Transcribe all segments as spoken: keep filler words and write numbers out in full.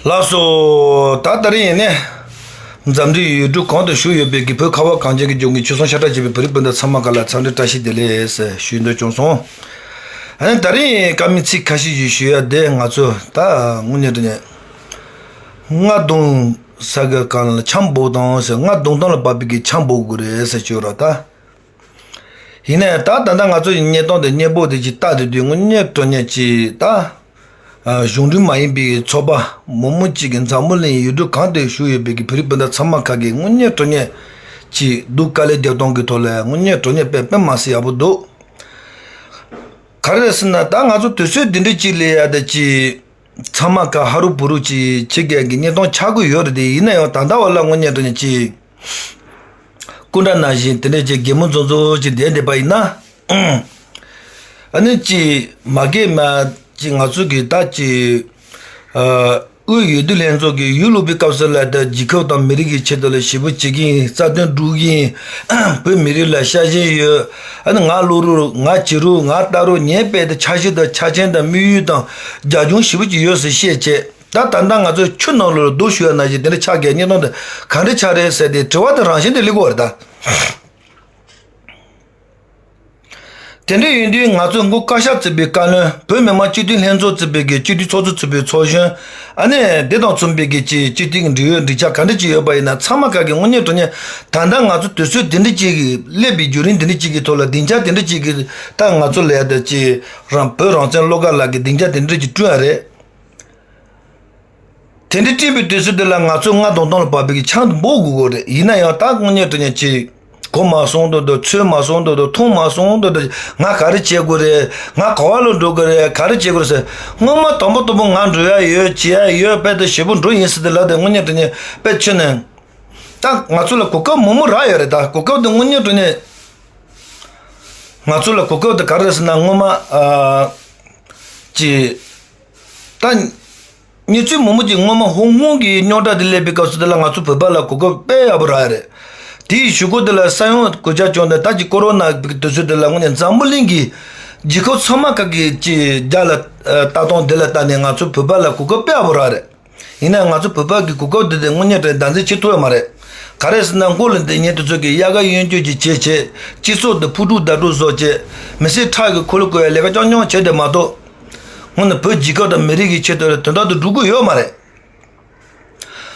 ལགས་སོ། ད་ད་རིང་ཡིན་ནས། འཛམ་གླིང་ཡུལ་གྲུ་གང་དུ་བཞུགས་ཡོད་པའི་གི་བོད་ཁ་བ་གངས་ཅན་གྱི་ལྗོངས་ཀྱི་ཆོལ་གསུམ་ཤ་ཁྲག་གཅིག་པའི་བོད་རིགས་སྤུན་ཟླ་ཚང་མ་ག་ལ་འཚམས་འདྲི་བཀྲ་ཤིས་བདེ་ལེགས་ཞུ་འདོད་བྱུང་སོང་། ཨ་ནི་ད་རིང་བཀའ་མོལ་ཚིག་ཁ་ཤས་ཤིག་ཞུ་ཡ་དེ། ང་ཚོ་ད་དངོས་གནས་དྲང་གནས་རྔ་རྡུང་ས་གི་གང་ལ་འཆམ་འབོག་དང་ཟེར། རྔ་རྡུང་སྟངས་ལ་བབས་པའི་གི་འཆམ་འབོག་དགོས་རེད་ཟེར་གྱི་ཡོད་ར་ད། ཡིན་ནའི་ད་ད་ལྟ་ང་ཚོ་ཡི་གནས་སྟངས་དེ་གནས་བབ་དེ་ཅིག་ལྟ་དུས་དུས་དངོས་གནས་དྲང་གནས་ཅིག་ད། གཞུང་འབྲེལ་མ་ཡིན་པའི་ཚོགས་པ་མང་པོ་ཅིག་གིས་འཛམ་བུ་གླིང་ཡུལ་གྲུ་གང་དུ་བཞུགས་ཡོད་པའི་གི་བོད་རིགས་སྤུན་ཟླ་ཚང་མ་ཁག་གིས་དངོས་གནས་དྲང་གནས་ཅིག་སྡུག་དཀའ་ལས་རྒྱག་སྟངས་ཀྱི་ཐོག་ལ་དངོས་གནས་དྲང་གནས་དཔེ་དཔེ་མ་སྲིད་ཡག་པོ་འདུག་ག་རེ་རེད་ཟེར་ན་ད་ང་ཚོ་དུས་ཚོད་འདི་འདྲ་ཅིག་ལ་ཡ་ད་ཅིག་ཚང་མ་ག་ཧ་རུ་བུ་རུ་ཅིག་ཕྱི་རྒྱལ་གྱི་གནས་སྟངས་ཆགས་ཀྱི་ཡོད་རེད་དེ། ཡིན་ན་ཡང་ད་ལྟ་བ་ལ་དངོས་གནས་དྲང་གནས་ཅིག་སྐུ་འདྲ་ནང་བཞིན་དེ་འདྲ་ཅིག་གད་མོ་འཛུམ་འཛུམ་ཅིག་བསྡད་བསྡད་པ་ཡིན་ན། ཨ་ནི་ཅིག་མ་གད་མ་ཅིག་ང་ཚོ་གི་ད་ཅིག་ཨ་དབུས་འོས་བསྡུ་ལྷན་ཚོགས་ཀྱི་ཡུལ་སློག་པའི་སྐབས་སུ་ལ་ད་རྒྱལ་ཁབ་དང་མི་རིགས་ཀྱི་ཆེད་དུ་ལ་ཞེ་པོ་བྱེད་ཀྱི་ཡིན། རྩ་དོན་སྒྲུབ་ཀྱི་ཡིན། བོད་མི་རིགས་ལ་ཤ་ཞེན་ཡོད། ཨ་ནི་ང་སློབ་རུང་ང་བྱེད་རུང་ང་ལྟ་རུང་ངའི་དཔལ་དུ་འཆར་གཞི་དང་ཆ་རྐྱེན་དང་དམིགས་ཡུལ་དང་རྒྱབ་ལྗོངས་ཞེ་པོ་ཅིག་ཡོད་ཟེར་བཤད་བྱས། ད་ད་ལྟ་ང་ཚོ་ཆུ་ནང་ལོགས་ལ་རྡོ་གཞུ་ཡ་ནང་བཞིན་དེ་འདྲ་ཆགས་ཀྱི་གནས་སྟངས་དེ་ག་འདྲ་ཆགས་རེད་ཟེར་ཏེ་དྲི་བ་དེ་རང་བཞིན་དུ་སླེབས་ཀྱི་ཡོད་རེད་ད། དེ་འདྲ་ཡིན་དུས་ང་ཚོ་མགོ་བཀའ་ཤག་བརྩིས་པའི་བཀའ་བློན། བོད་མི་མང་སྤྱི་འཐུས་ལྷན་ཚོགས་བརྩིས་པའི་གི་སྤྱི་འཐུས་ཚོགས་གཙོ་བརྩིས་པའི་ཚོགས་གཞོན། ཨ་ནི་དེ་དང་མཚུངས་པའི་གི་ཅིག་སྤྱི་འཐུས་ཀྱི་འབྲེལ་ཡོད་འབྲེལ་ཆགས་ག་འདྲ་ཅིག་ཡོད་པ་ཡིན་ན་ཚང་མ་ག་གི་དངོས་གནས་དྲང་གནས་ད་ལྟ་ང་ཚོ་དུས་ཚོད་དེ་འདྲ་ཅིག་གི་སླེབས་པའི་བརྒྱུད་རིམ་དེ་འདྲ་ཅིག་གི་ཐོག་ལ་སྡིངས་ཆ་དེ་འདྲ་ཅིག་གི་ད་ང་ཚོ་ལ་ཡ་ད་ཅིག་རང་བོད་རང་བཙན་བློ་དགའ་ལགས་ཀྱི་སྡིངས་ཆ་དེ་འདྲ་ཅིག་བསྐྲུན་ཡ་རེད། དེ་འདྲ་བསྐྲུན་པའི་དུས་ཚོད་དེ་ལ་ང་ཚོ་རྔ་རྡུང་སྟངས་ལ་བབས་པའི་གི་འཆམ་འབོག་དགོས་ཀྱི་རེད། ཡིན་ན་ཡང་ད་དངོས་གནས་དྲང་གནས་ཅིག་གོ་མ་སོང་འདུག་འདུག་ཚོད་མ་སོང་འདུག་འདུག་མཐོང་མ་སོང་འདུག་འདུག་ང་ག་རེ་བྱེད་དགོས་རེད། ང་ག་བ་ལ་འགྲོ་དགོས་རེད། ག་རེ་བྱེད་དགོས་རེད་ཟེར། སྔོན་མ་དང་པོ་དང་པོ་ང་འགྲོ་ཡ་ཡོད་བྱེད་ཡ་ཡོད་དཔེ་དེ་ཞེ་པོ་འགྲོ་ཡིན་ཟེར་དེ་ལ་དེ་དངོས་གནས་དྲང་གནས་དཔེ་ཆོད་ནས། ད་ང་ཚོ་ལ་གོ་སྐབས་མང་པོ་རག་ཡོད་རེད། ད་གོ་སྐབས་དེ་དངོས་གནས་དྲང་གནས་ང་ཚོ་ལ་གོ་སྐབས་དེ་ག་རེ་རེད་ཟེར་ན་སྔོན་མ་ཨ་ཅིག་ད་གནས་ཚུལ་མང་པོ་ཅིག་སྔོན་མ་ཧོང་ཀོང་གི་རྙོག་དྲ་དེ་སླེབས་པའི་སྐབས་སུ་དེ་ལ་ང་ཚོ་བོད་པ་ལ་གོ་སྐབས་དཔེ་ཡག་པོ་རག་ཡ་རེད། དེའི་གཞུག་གུ་དེ་ལ་ས་ཡོམ་གོད་ཆག་བྱུང་སྟེ་ད་ཅིག་ཀོ་རོ་ན་གི་དུས་ཚོད་དེ་ལ་དངོས་གནས་འཛམ་བུ་གླིང་གི་རྒྱལ་ཁབ་ཚང་མ་ག་གི་ཅིག་རྒྱ་ལ་ལྟ་སྟངས་དེ་ལ་ལྟ་ནས་ང་ཚོ་བོད་པ་ལ་གོ་སྐབས་དཔེ་ཡག་པོ་རག་རེད། ཡིན་ནའང་ང་ཚོ་བོད་པ་གི་གོ་སྐབས་དེ་དེ་དངོས་གནས་དྲང་བདག་འཛིན་བྱེད་ཐུབ་ཡོད་མ་རེད། ག་རེ་ཟེར་ན་མགོ་ལ་འདི་ཉིན་དུ་ཚོད་ཀྱི་དབྱར་ཁ་གཡོན་སྐྱོད་ཀྱི་བྱེད་བྱེད་སྤྱི་ཚོགས་དེ་ཕུ་དཀྲུག་ཟླ་དཀྲུག་བཟོ་བྱེད་མི་སེར་ཁྲག་གི་ཁོར་ཡུག་བསྐོར་ཡ་ལས་ཀ་རྐྱང་རྐྱང་བྱེད་དེ་མ་གཏོགས། དངོས་གནས་བོད་རྒྱལ་ཁབ་དང་མི་རིགས་ཀྱི་ཆེད་དུ་དོན་དག་དེ་སྒྲུབ་ཀྱི་ཡོད་མ་རེད།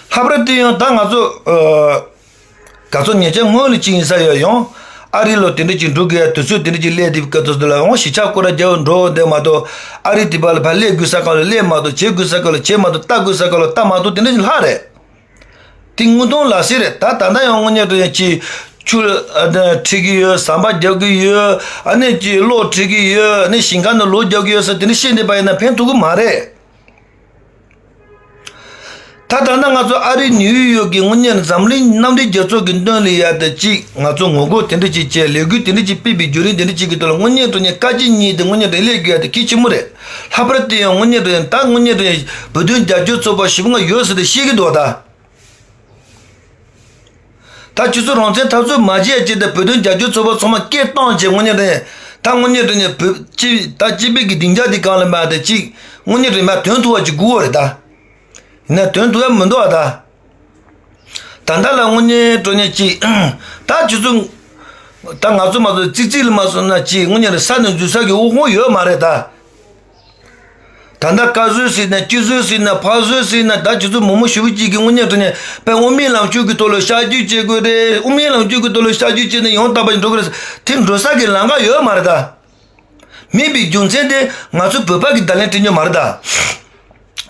ལྷག་པར་དུ་ཡང་ད་ང་ཚོ་ཨ་ག་ཚོད་ཉེ་ཆར་སྔོན་ལ་ཅིག་ཡིན་ས་ཡོད་ཡང་ཨ་རི་ལ་དེ་འདྲ་ཅིག་འགྲོ་དགོས་ཡ་དུས་ཚོད་དེ་འདྲ་ཅིག་སླེབས་དུས་སྐབས་དུས་ལ་ཡང་གཞིས་ཆགས་སྐོར་ར་རྒྱག་འགྲོ་བསྡད་མ་གཏོགས་ཨ་རི་དེ་བར་ལ་ཕར་སླེབས་དགོས་ས་གང་ལ་སླེབས་མ་གཏོགས་བྱེད་དགོས་ས་གང་ལ་བྱེད་མ་གཏོགས་ལྟ་དགོས་ས་གང་ལ་ལྟ་མ་གཏོགས་དེ་འདྲ་ཅིག་ལྷག་རེད། དེ་དངོས་དོན་ལག་ཟིན་རེད། ད་ད་ལྟ་ཡང་དངོས་གནས་དྲང་གནས་ཅིག་ཆུ་ཨ་ནི་འཁྲིད་ཀྱི་ཡོད། ཟམ་པ་རྒྱག་གི་ཡོད། ཨ་ནི་ཅིག་གློག་འཁྲིད་ཀྱི་ཡོད། ཨ་ནི་ཞིང་ཁ་ནང་ལོག་རྒྱག་གི་ཡོད་ཟེར་དེ་འདྲ་བཤད་བསྡད་པ་ཡིན་ན་ཕན་ཐོགས་ཀྱི་མ་རེད། ད་ད་ལྟ་ང་ཚོ་ཨ་རི་ནིའུ་ཡོག་གི་དངོས་གནས་འཛམ་གླིང་མཉམ་འབྲེལ་རྒྱལ་ཚོགས་ཀྱི་མདུན་ལ་ཡ་ད་ཅིག་ང་ཚོ་ངོ་རྒོལ་དེ་འདྲ་ཅིག་བྱས་ལས་འགུལ་དེ་འདྲ་ཅིག་སྤེལ་བའི་བརྒྱུད་རིམ་དེ་འདྲ་ཅིག་གི་ཐོག་ལ་དངོས་གནས་དྲང་གནས་བཀའ་སྤྱི་གཉིས་དེ་དངོས་གནས་དྲང་གནས་སླེབས་དགོས་ཡ་དེ་གལ་ཆེན་པོ་རེད། ལྷག་པར་དུ་ཡང་དངོས་གནས་དྲང་གནས་ད་དངོས་གནས་དྲང་གནས་བོད་དོན་རྒྱབ་སྐྱོར་ཚོགས་པ་ཞེ་པོ་ང་ཡོད་ཟེར་ཏེ་བཤད་ཀྱི་འདུག་ད། ད་ཁྱེད་ཚོ་རང་བཙན་འཐབ་རྩོད་མ་བྱེད་ཡ་ཅིག་དང་བོད་དོན་རྒྱབ་སྐྱོར་ཚོགས་པ་ཚང་མ་སྐད་བཏང་བྱས་དངོས་གནས་དྲང་གནས་ད་དངོས་གནས་དྲང་གནས་བོད་སྤྱི་ད་སྤྱི་པའི་གི་སྡིངས་ཆ་དེ་སྒང་ལ་མ་དེ་ཅིག་དངོས་གནས་དྲང་གནས་མ་དོན་ཐུག་པ་ཅིག་དགོས་པ་རེད་ད། ཡིན་ན་དོན་ཐུག་ཡ་མི་འདུག་ཨ་ད། ད་ལྟ་ལ་དངོས་གནས་དྲང་གནས་ཅིག་ད་ཁྱེད་ཚོ་ད་ང་ཚོ་མ་ཚོ་ཙིག་ཙིག་ལ་མ་སོང་ན་ཅིག་དངོས་གནས་རེད་ས་ནས་འཛུལ་ས་གི་དབུ་ཁུང་ཡོད་མ་རེད་ད། ད་ལྟ་བཀའ་ཟུར་ཟེར་ན་སྤྱི་ཟུར་ཟེར་ན་ཕར་ཟུར་ཟེར་ན་ད་ཁྱེད་ཚོ་མང་པོ་ཞེ་པོ་ཅིག་གིས་དངོས་གནས་དྲང་གནས་དཔེ་དབུ་མའི་ལམ་ཕྱོགས་ཀྱི་ཐོག་ལ་ཤར་བསྐྱོད་བྱེད་དགོས་རེད། དབུ་མའི་ལམ་ཕྱོགས་ཀྱི་ཐོག་ལ་ཤར་བསྐྱོད་བྱས་ནས་ཡང་དག་པ་ཞིག་འགྲོ་དགོས་རེད། དེ་འགྲོ་ས་གི་ལམ་ཁ་ཡོད་མ་རེད་ད། མེད་པའི་རྒྱུ་མཚན་དེ་ང་ཚོ་བོད་པ་གིས་བརྡ་ལན་སྤྲད་རྒྱུ་མ་རེད་ད།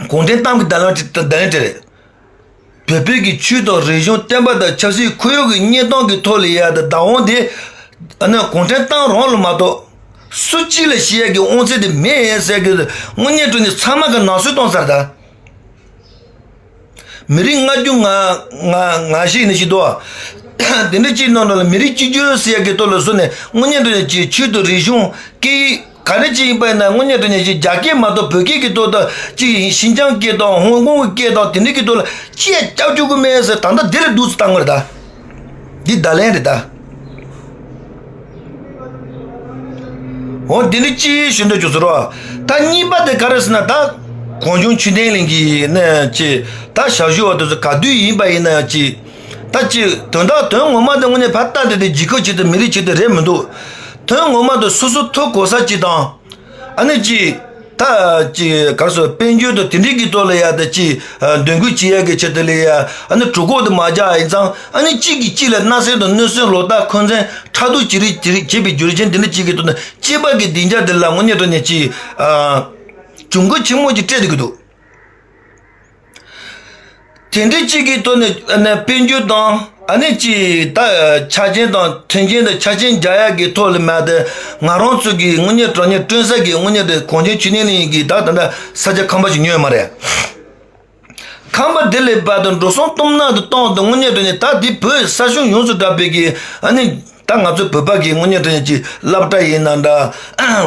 གུང་ཁྲན་ཏང་གིས་བརྡ་ལན་སྤྲད་བརྡ་ལན་སྤྲད་རེད། བོད་པའི་གི་ཆོས་དང་རིག་གཞུང་བསྟན་པ་དང་ཆབ་སྲིད་ཁོར་ཡུག་གི་གནས་སྟངས་ཀྱི་ཐོག་ལ་ཡ་ད་བདག་དབང་དེ་ཨ་ནི་གུང་ཁྲན་ཏང་རང་ལ་མ་གཏོགས་སུ་གཅིག་ལ་བྱེད་ཡ་གི་དབང་ཚད་དེ་མེད་ཟེར་གི་དངོས་གནས་དྲང་གནས་ཚང་མ་གི་ནང་གསེས་གཏོང་ཚར་ད། མི་རིགས་ལྔ་བཅུ་ང་ང་ང་ཞིག་ནི་ཞིག་འདུག་ཨ། དེ་འདྲ་གཅིག་ནང་ལ་མི་རིགས་གཅིག་གྱུར་ཟེར་ཡ་གི་ཐོག་ལ་སོང་ནས་དངོས་གནས་དྲང་གནས་ཀྱི་ཆོས་དང་རིག་གཞུང་སྐད་ཡིག་ག་རེ་ཅིག་ཡིན་པ་ཡིན་ན་དངོས་གནས་དྲང་གནས་ཀྱི་རྒྱ་སྐད་མ་གཏོགས་བོད་སྐད་ཀྱི་ཐོག་ཏུ་ཅིག་ཡིན་ཤིན་ཅང་སྐད་དང་ཧོང་ཀོང་གི་སྐད་དང་དེ་འདྲ་གི་ཐོག་ལ་ཅི་ཡང་སྐྱབས་བཅོལ་གི་མེད་ཟེར་ད་ལྟ་འདི་ལ་འདུག་སེ་བཏང་གི་རེད་ད། འདི་བརྡ་ལན་རེད་ད། འོ་འདི་ནི་ཅི་ཞུ་འདོད་བྱུང་ཟེར་རོ། ད་གཉིས་པ་དེ་ག་རེ་ཟེར་ན་ད། གངས་ལྗོངས་ཆོས་ལྡན་གླིང་གི་ནས་ཅི་ད་ཞབས་ཞུ་བ་དེ་ཚོ་ག་དུས་ཡིན་པ་ཡིན་ན་ཅི་ད་ཅི་དོན་དག་དོན་ངོ་མ་དེ་དངོས་གནས་ཕར་ལྟ་དེ་དེ་རྒྱལ་ཁབ་ཆེད་དུ་མི་རིགས་ཆེད་དུ་རེད་མི་འདུག་དོན་ངོ་མ་དེ་སོ་སོ་ཐུགས་གོ་ས་ཅི་དང་ཨ་ནི་ཅི། ད་ཅི་གར་སོ་དཔལ་འབྱོར་དང་དེ་འདྲའི་གི་ཐོག་ལ་ཡ་ད་ཅི་འདོན་སྐུལ་བྱེད་ཡ་གི་ཆེད་དུ་ལ་ཡ་ཨ་ནི་གྲུ་ཁོག་དུ་མ་རྒྱག་ཡིན་ཙང་ཨ་ནི་གཅིག་གིས་གཅིག་ལ་སྣང་གསལ་དང་གནོད་སེམས་ལོག་ལྟ་འཁོན་འཛིན་ཕྲག་དོག་ཅི་རིགས་ཅི་རིགས་བྱེད་པའི་རྒྱུ་རྐྱེན་དེ་འདྲ་གཅིག་གི་ཐོག་ནས་སྐྱེས་པ་གི་སྡིངས་ཆ་དེ་ལ་དངོས་གནས་དྲང་གནས་ཅི་གྱོང་གུད་ཆེན་མོ་ཅིག་སྤྲད་དེ་གི་འདུག་དེ་འདྲའི་གཅིག་གི་ཐོག་ནས་ཨ་ནི་དཔལ་འབྱོར་དང་ཨ་ནི་ཅི་ད་ཆ་རྐྱེན་དང་མཐུན་རྐྱེན་དང་ཆ་རྐྱེན་རྒྱག་ཡ་གི་ཐོག་ལ་མ་དེ་ང་རང་ཚོ་གི་དངོས་གནས་དྲང་གནས་སྐྲུན་ས་གི་དངོས་གནས་དེ་གངས་ལྗོངས་ཆོས་ལྡན་གླིང་གི་ད་ད་ལྟ་ས་ཆ་ཁང་པ་ཞིག་ཉོས་ཡོད་མ་རེད། ཁང་པ་དེ་ལས་ཕར་དུ་འགྲོ་སོང་སྟོབས་ན་དུ་གཏོང་དུ་དངོས་གནས་དྲང་གནས་ད་འདི་བོད་ས་གཞུང་ཡོངས་སུ་གྲགས་པའི་གི་ཨ་ནི་ད་ང་ཚོ་བོད་པ་གི་དངོས་གནས་དྲང་གནས་ཀྱི་སློབ་གྲྭ་ཡིན་ན་འདྲ།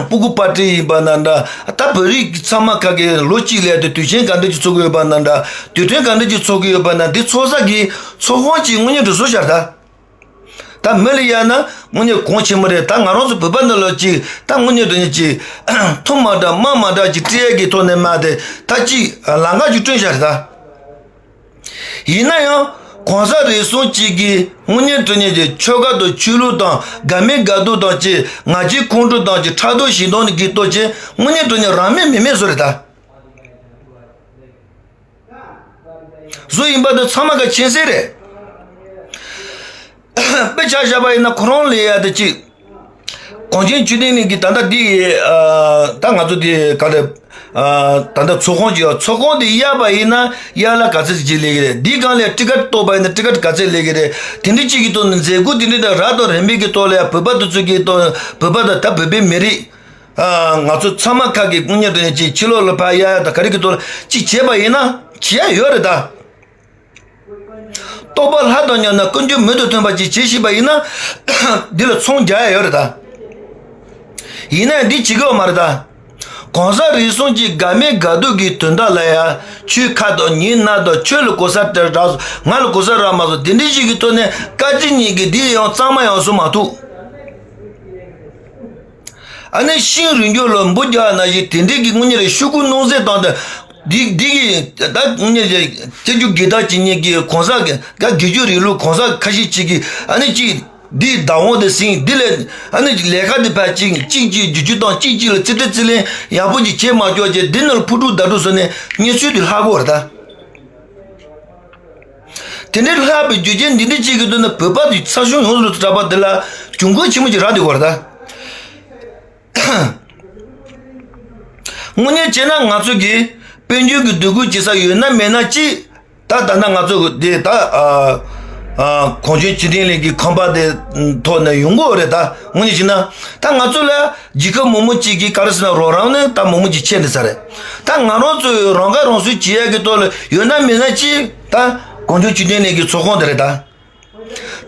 སྤུ་གུ་པར་ཊི་ཡིན་པ་ན་འདྲ། ད་བོད་རིགས་ཚང་མ་ཁ་གི་ལོ་གཅིག་ལས་དུ་དུས་ཆེན་ག་འདྲ་ཅིག་ཚོགས་ཀྱི་ཡོད་པ་ན་འདྲ། དུས་སྟོན་ག་འདྲ་ཅིག་ཚོགས་ཀྱི་ཡོད་པ་ན་འདི་ཚོགས་ས་གི་ཚོགས་ཁང་གཅིག་དངོས་གནས་དྲང་གནས་བཟོ་བཞག་ད། ད་མི་ལ་ཡ་ན་དངོས་གནས་གོང་ཆེན་མོ་རེད། ད་ང་རང་ཚོ་བོད་པ་ནང་ལོགས་ཅིག་ད་དངོས་གནས་དྲང་གནས་ཅིག་ཐུགས་མ་དྲག་དམའ་མ་དྲག་ཅིག་སྤྲད་ཡ་གི་ཐོག་ནས་མ་དེ་ད་ཅིག་ལམ་ཁ་ཅིག་བསྐྲུན་བཞག་རེད་ད། ཡིན་ན་ཡང་གོང་ས་རེ་ཟུང་གཅིག་གིས་དངོས་གནས་དྲང་གནས་ཀྱི་ཆོལ་ཁ་དང་ཆོས་ལུགས་དང་དགའ་མེད་དགའ་སྡུག་དང་ཅིག་ང་རྒྱལ་ཁོང་ཁྲོ་དང་ཅིག་ཕྲག་དོག་ཞེ་སྡང་ནི་གི་ལྟོ་ཅིག་དངོས་གནས་དྲང་གནས་རང་མེད་མི་མེད་བཟོ་རེད་ད། བཟོ་ཡིན་པ་དེ་ཚང་མ་ག་མཁྱེན་གསལ་རེད། དཔེ་ཆ་བཞག་པ་ཡིན་ན་ཁོ་རང་ལ་ཡ་དེ་ཅིག་གངས་ལྗོངས་ཆོས་ལྡན་གླིང་གི་ད་ལྟ་འདི་ཨ་ད་ང་ཚོ་འདི་ག་རེ་ཨ་ད་ལྟ་ཚོགས་ཁང་ཅིག་ཡོད། ཚོགས་ཁང་འདི་གཡར་བ་ཡིན་ན་གཡར་ལ་ག་ཚད་ཅིག་སླེབས་ཀྱི་རེད། འདི་སྒང་ལ་ཊི་ཀཊ་གཏོང་བ་ཡིན་ན་ཊི་ཀཊ་ག་ཚད་སླེབས་ཀྱི་རེད། དེ་འདྲ་ཅིག་གི་ཐོག་ནས་མཛད་སྒོ་དེ་འདྲ་དང་རབ་དང་རིམ་པའི་གི་ཐོག་ལ་ཡ་བོད་པ་དེ་ཚོ་གི་ཐོག་བོད་པ་དང་ད་བོད་པའི་མི་རིགས་ཨ་ང་ཚོ་ཚང་མ་ཁ་གི་དངོས་གནས་དྲང་གནས་ཅིག་ཕྱི་ལོགས་ལ་ཕར་གཡར་ཡ་དང་ག་རེ་གི་ཐོག་ལ་ཅིག་བྱས་པ་ཡིན་ན་བྱེད་ཡ་ཡོད་རེད་ད། རྟོགས་པ་ལྷ་དང་མཉམ་ན་ཀུན་སྤྱོད་མི་དང་མཐུན་པ་ཅིག་བྱེད་ཤེས་པ་ཡིན་ན་འདི་ལ་ཚོང་རྒྱག་ཡ་ཡོད་རེད་ད། ཡིན་ན་འདི་བྱེད་དགོས་མ་རེད་ད། གོང་ས་རེ་ཟུང་གིས་དགའ་མེད་དགའ་སྡུག་གི་དོན་དག་ལ་ཡ་ཁྱོད་ཁ་དང་ཉིན་གནའ་དང་ཁྱོད་ལ་གོ་ས་སྤྲད་རག་སོང་། ང་ལ་གོ་ས་རག་མ་སོང་། དེ་འདྲ་ཞིག་གི་ཐོག་ནས་བཀའ་སྤྱི་གཉིས་ཀྱི་འདི་ཡང་གཙང་མ་ཡང་བཟོ་མ་ཐུབ། ཨ་ནི་ཤིང་རུས་རྒྱུད་ལ་འབུ་རྒྱག་ན་ཞིག་དེ་འདྲའི་གི་དངོས་གནས་རེད། ཤོག་གུ་སྣང་གསལ་བཏང་སྟེ། འདི་འདི་གི་ད་དངོས་གནས་རེད། སྐྱབས་རྗེ་དགེ་ལྡན་གྱི་གཉིས་ཀྱི་གོང་ས་གི་དགེ་བཅུའི་རིང་ལུགས་གོང་ས་ཁ་ཤས་ཅིག་གིས་ཨ་ནི་ཅིག་འདི་བདག་དབང་དེ་ཟིན། འདི་ལས་ཨ་ནི་ལས་ཀ་འདི་ཕར་ཅིག་གཅིག་གཅིག་བསྒྱུར་བཅོས་དང་གཅིག་གཅིག་ལ་རྩིས་སྤྲོད་རྩིས་ལེན་ཡག་པོ་ཅིག་བྱེད་མ་ཆོག་ཅེས་འདི་ནང་ལ་ཕུ་དཀྲུག་བདའ་དཀྲུག་བཟོས་ནས་གནས་ཚུལ་འདི་ལྷག་གོ་རེད་ད། དེ་འདྲའི་ལྷག་པའི་རྒྱུ་རྐྱེན་འདི་འདྲ་གཅིག་གི་དོན་ནི་བོད་པ་དེ་ས་གཞུང་ཡོངས་སུ་གྲགས་པ་འདི་ལ་གྱོང་གུད་ཆེན་པོ་ཅིག་རག་སྡོད་དགོས་རེད་ད། དངོས་གནས་བྱས་ན་ང་ཚོ་གིས་དཔལ་འབྱོར་གྱི་འདུ་འགོད་བྱེད་ས་ཡོད་ན་མེད་ན་ཅི། ད་ད་ལྟ་ང་ཚོ་གི་དེ་ད་ཨ་ཨ་གངས་ལྗོངས་ཆོས་ལྡན་གླིང་གི་ཁང་པ་དེ་ཐོག་ནས་ཡོང་གི་ཡོད་རེད་ད། དངོས་གནས་བྱས་ན་ད་ང་ཚོ་ལ་རྒྱལ་ཁབ་མང་པོ་ཅིག་གིས་ག་རེ་ཟེར་ན་རོགས་རམ་ནི་ད་མང་པོ་ཅིག་བྱས་འདུག་ས་རེད། ད་ང་རང་ཚོས་རང་ཁ་རང་གསོ་བྱེད་ཡ་གི་ཐོག་ལ་ཡོད་ན་མེད་ན་ཅི། ད་གངས་ལྗོངས་ཆོས་ལྡན་གླིང་གི་ཚོགས་ཁང་དེ་རེད་ད།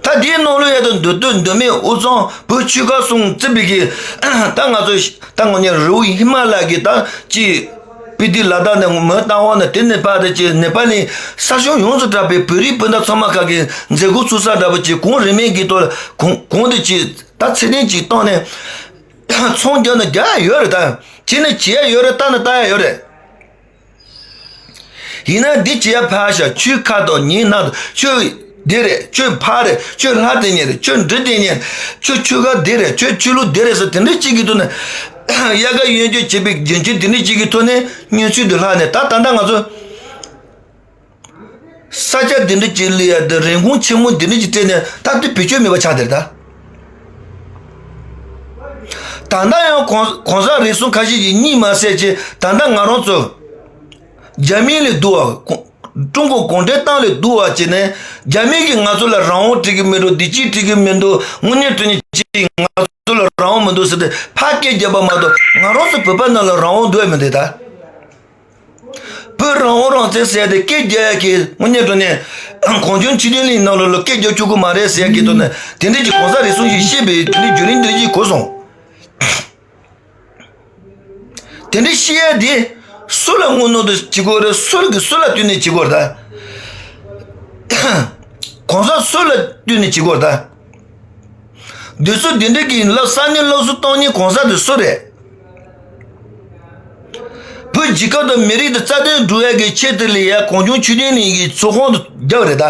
ད་དེའི་ནང་ལོགས་ཡ་ད་མདོ་སྟོད་མདོ་སྨད་དབུས་གཙང་བོད་ཆོལ་ཁ་གསུམ་བརྩིས་པའི་གི་ད་ང་ཚོ་ད་དངོས་གནས་རི་བོ་ཧི་མ་ལ་གི་ད་ཅི་སྤི་ཏི་ལ་དྭགས་ནས་མི་རྟ་དབང་ནས་དེ་ནས་ཕར་དེ་ཅི་ནེ་པ་ལི་ས་གཞུང་ཡོངས་སུ་གྲགས་པའི་བོད་རིགས་སྤུན་ཟླ་ཚང་མ་ཁ་གི་མཛད་སྒོ་ཚུགས་ས་འདྲ་པོ་ཅིག་གོང་རིམ་མེད་ཀྱི་ཐོག་གོང་གོང་དུ་ཅི་ད་ཚད་ལྡན་ཅིག་བཏང་ནས་ཚོང་རྒྱག་ན་རྒྱག་ཡ་ཡོད་རེད། ད་བྱས་ན་བྱེད་ཡ་ཡོད་རེད། ལྟ་ན་ལྟ་ཡ་ཡོད་རེད། ཡིན་ན་འདི་བྱེད་ཡ་ཕར་བཞག་ཁྱོད་ཁ་དང་ཉིན་ནང་དུ་ཁྱོད་འདི་རེད། ཁྱོད་ཕ་རེད། ཁྱོད་ལྷ་དེ་ཉིད་རེད། ཁྱོད་འབྲི་དེ་ཉིད་རེད། ཁྱོད་ཆོལ་ཁ་འདི་རེད། ཁྱོད་ཆོས་ལུགས་འདི་རེད་ཟེར་དེ་འདྲ་གཅིག་གི་ཐོག་ནས་དབྱར་ཁ་གཡོན་སྐྱོར་བྱེད་པའི་རྒྱུ་མཚན་དེ་འདྲ་གཅིག་གི་ཐོག་ནས་གནས་ཚུལ་འདི་ལྷག་ནས་ད་ད་ལྟ་ང་ཚོ་ས་ཆ་འདི་འདྲ་གཅིག་ལ་ཡ་འདི་རིན་གོང་ཆེན་མོ་འདི་འདྲ་གཅིག་སྤྲད་ནས་ད་དུང་བེད་སྤྱོད་མེད་པ་ཆགས་བསྡད་རེད་ད། ད་ལྟ་ཡང་གོང་གོང་ས་རེ་ཟུང་ཁ་ཤས་ཀྱིས་གཉིད་མ་སད་ཅེས་ད་ལྟ་ང་རང་ཚོ་རྒྱ་མི་ལས་སྡུག་པ། ཀྲུང་གོ་གུང་ཁྲན་ཏང་ལས་སྡུག་པ་བྱས་ནས་རྒྱ་མི་གིས་ང་ཚོ་ལ་རང་དབང་སྤྲད་ཀྱི་མི་འདུག་བདེ་སྐྱིད་སྤྲད་ཀྱི་མི་འདུག་དངོས་གནས་དྲང་གནས་ཅིག་ང་ཚོ་ལ་རང་དབང་མི་འདུག་ཟེར་ཏེ་ཕར་སྐད་རྒྱབ་པ་མ་གཏོགས་ང་རང་ཚོ་བོད་པ་ནང་ལ་རང་དབང་འདུག་ཡ་མི་འདུག་ད། བོད་རང་དབང་རང་བཙན་ཟེར་ཏེ་སྐད་རྒྱག་ཡ་གི་དངོས་གནས་དྲང་གནས་གངས་ལྗོངས་ཆོས་ལྡན་གླིང་ནང་ལོགས་ལ་སྐད་རྒྱག་ཆོག་གི་མ་རེད་ཟེར་ཡ་གི་ཐོག་ནས་དེ་འདྲས་ཀྱི་གོང་ས་རེ་ཟུང་ཞིག་བཤད་པའི་དེ་འདྲས་བརྒྱུད་རིམ་འདི་འདྲས་ཀྱི་གོ་སོང་། དེ་འདྲས་བཤད་ཡ་དེ་སུ་ལ་ངོ་གནོང་དུ་བྱེད་དགོས་རེད། སུ་གི་སུ་ལ་བསྟུན་ནས་བྱེད་དགོས་རེད་ད། གོང་ས་སུ་ལ་བསྟུན་ནས་བྱེད་དགོས་རེད་ད། འདི་ཚོ་འདི་འདྲ་གི་ལབ་ས་ནི་ལབ་སུ་གཏོང་ནི་གོང་ས་དེ་སུ་རེད། བོད་རྒྱལ་ཁབ་དང་མི་རིགས་དང་རྩ་དོན་སྒྲུབ་ཡ་གི་ཆེད་དུ་ལས་ཡ་གངས་ལྗོངས་ཆོས་ལྡན་གླིང་གི་ཚོགས་ཁང་དུ་རྒྱབ་རེད་ད།